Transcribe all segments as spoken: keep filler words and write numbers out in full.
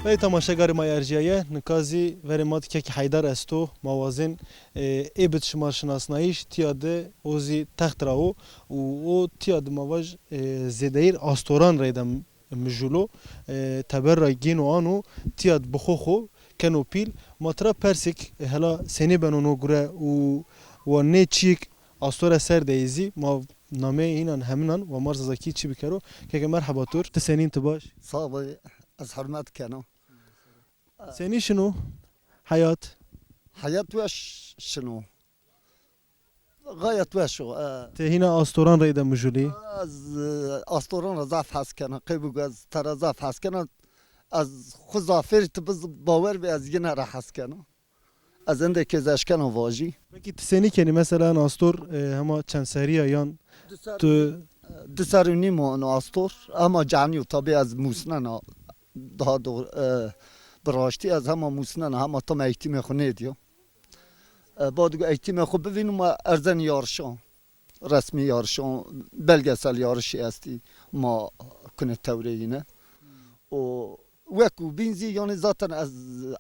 Belê temaşegarê ma yê erjîyaye, nika zî verê ma de kekê Heydar esto. Ma wazên, e, ê bid şima şinasnayîş, tîya de o zî text ra wo û o tîya de ma vaj, e, zêdeyîr astoran reyde mijûl o. E, teber ra gêno ano, tîya de bi xo xo keno pîl. Ma tira persêk, e, hela senî beno no gure û wa nê çîyêk astore ser de yê zî ma nameyê înan heminan wa mar zazakî çî bikero. Keke merheba to rê. Ti senîn, ti baş? Sağ ol, ez hurmet keno. Senî şino heyat? Heyat weş şino. Gayet weş o. E. Ti hîna astoran reyde mijûlî? Ez, e, astoran ra zaf hes kena. Qey bû ez tera zaf hes kena. Ez xwu zafêrî ti biz bawer bî ez yine ra hes kena. Ez endekê ez eşkena vajî. Pekî ti senî kenî mesela en astor, e, hema çend serî ya yan tu? Di ser û nîm o eno astor. Hema canî yo tabî ez musnena. Daha doğru, e, bi raştî ez hema musnena, hema tam eğitimê xwu nêdîyo. E, bad go eğitimê xwu bivînû ma erzen yarışan. Resmî yarışan, belgesel yarışî estî, ma kunê tewrê yîne. O wek û bîn zî, yanî zaten ez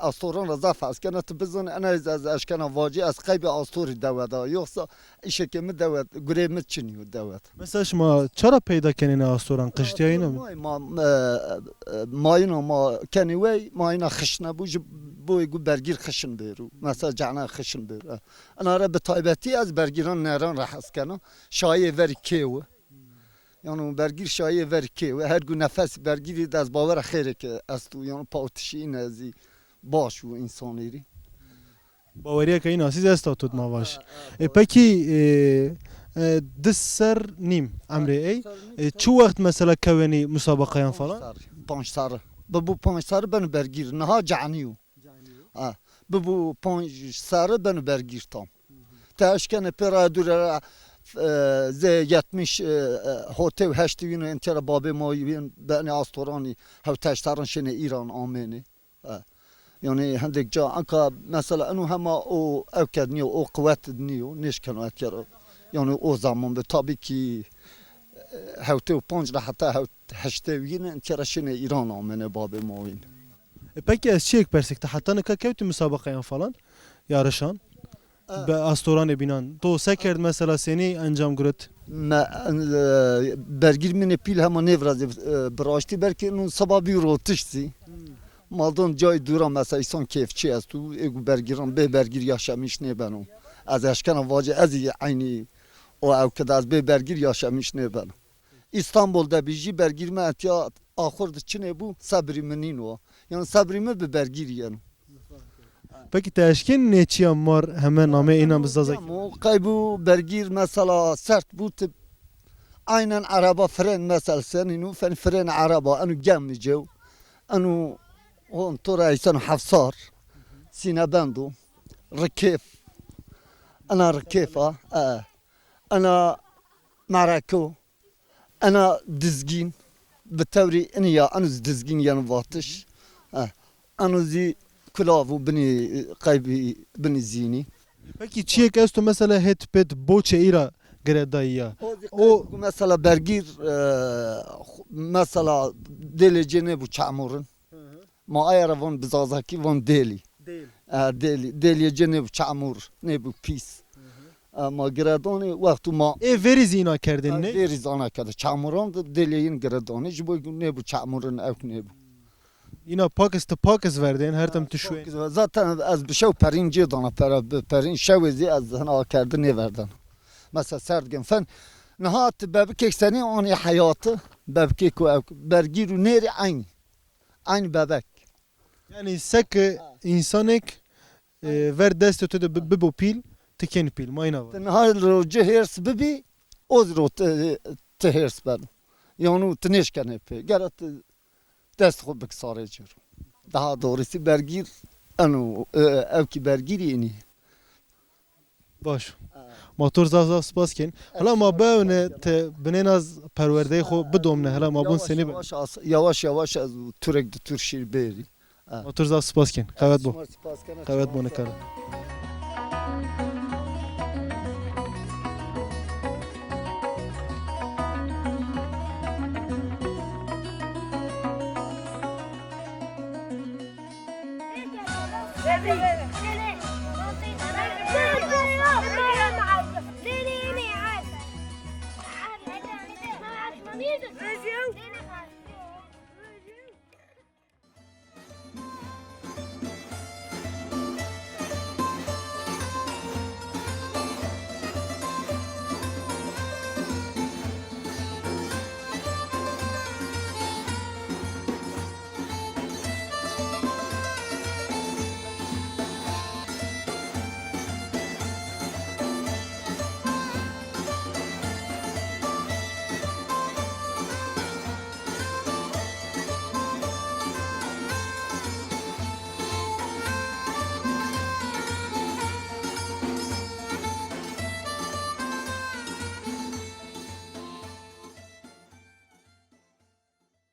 astoran ra zaf hes kena, ti bizan, ena ez, ez eşkena vacî, ez qeybê astorî dewe da. Yoksa îşekê mi dewet, gurê mi çinî yo dewet. Mesela şima çara peyda kenê nê astoran, qijtîyayî ne? Ma, ma, e, e, mayîna ma kenî wey, mayîna xişne bû, ji boyê gu bergîr xişin bêrû. Mesela cehne xişin bêrû. E. Ina re bi taybetî ez bergîran neran re hes kena. Şayê verî kêw. Yanî bergîr şayê verî kêw. Her gu nefes bergîrî de ez bawera xêrêke estû. Yanî pawitişî îne zî baş û însanî rî. Baweriyeke îna zî esta to, ma vaj. E, pekî, e, e, di ser nîm emrê ey. E, çi wext mesela kewenî musabaqayan falan? Panc serre. Panc serre. Bibû panc serre beno bergîr. Niha canî yo. Ha. Bibû panc serre beno bergîr tam. Te eşkenê pê ra dûre ra, e, zê yetmiş, e, e, hotê û heştê wîno ên têra babê ma wîn benê astoranî hewteşteran şênê Îran amênê. E, yanî hindêk ca anka mesela eno hema o ewked nîyo, o qiwet di nîyo, nêşkeno etya ra. Yanî o zaman bi tabî kî, e, hewtê û panc ra heta hewt-, heştê wîn ên têra şênê Îran amêne babê ma wîn. E, pekî ez çîyêk persêk, ti heta nika kewtî musabaqeyan falan, yarişan? E. Bi astoranê bînan. To se kerd mesela, senî encam guret? Me, e, bergîr minê pîl hema nêvirazê, e, bi raştî belkî nûn seba bî rotiş zî. Hmm. Ma don cayê dûra mesela îson kêfçî esto. Ê gu bergîran bê bergîr yaşamîş nêbeno. Ez eşkena vacî ez zî eynî o ewke de ez bê bergîr yaşamîş nêbeno. Îstanbul de bî jî bergîr mi etya axur di çinê bû, sebrî mi nîno. Yanî sebrî mi bi bergîrî yeno. Pekî ti eşkên nê çîya mar heme nameyê înan bi zazakî? Mo qey bû bergîr mesela sert bû, ti aynen ereba fren mesela senîn û fen fren ereba eno gem mi cew. Eno hon to ra eyseno hefsar, sînebendo, rikêf. Ena rikêf a, e. Ena mereko. Ena dizgîn, bi tewrî inî ya, eno zî dizgîn yeno vatiş. Eh, eno zî kulav û binî qeybî, binî zînî. Pekî çîyêk esto mesela hêt pêt boçê î ra giredayî ya? O zî o qeyb mesela bergîr, e, mesela dêlê cê nêbû çamurin. Hı hı. Ma aye ra von bi zazakî von dêlî. Dêl. E, dêlî. Dêlîyê ci nêbû çamur, nêbû pîs. Hı hı. E, ma giredanê wextû ma. Ê verî zî îna kerdên, e, nê? Verî zî ana kerde. Çamuran de dêlîyê yin giredanê. Ji bo nêbû çamurin ewk nêbû. Îna pakis ti pakis verdên, her tim tu şuên. Pakis ver-, zaten ez bi şew perîn cê dana pere, bi perîn şewê zî ez hina kerde nêverden. Mesela serdgin fen. Niha ti bebikêk senî anî heyatî, bebikêk û ewk, bergîr û nêrî eynî. Eynî bebek. Yanî seke însanêk, e, ver destê to de bi-, bibo pîl, ti kên pîl, ma îna va. Ti niha ro ci hêrs bibî, o zî ro ti, ti hêrs beno. Yanî ti nêşkenê pê. Gere ti dest xwu bik sarê ci ro. Daha doğrusu bergîr, eno, e, ewkî bergîrî înî. Baş. Ma to rê zaf zaf spas kên. Hela ma biewne ti binêna perwerdeyê xo bidomne, hela ma bon senî be. Yavaş yavaş, yavaş yavaş ez turek di tur şîr bêrî. Ma to rê zaf spas kên. Qewet bo. Qewet bo nikare.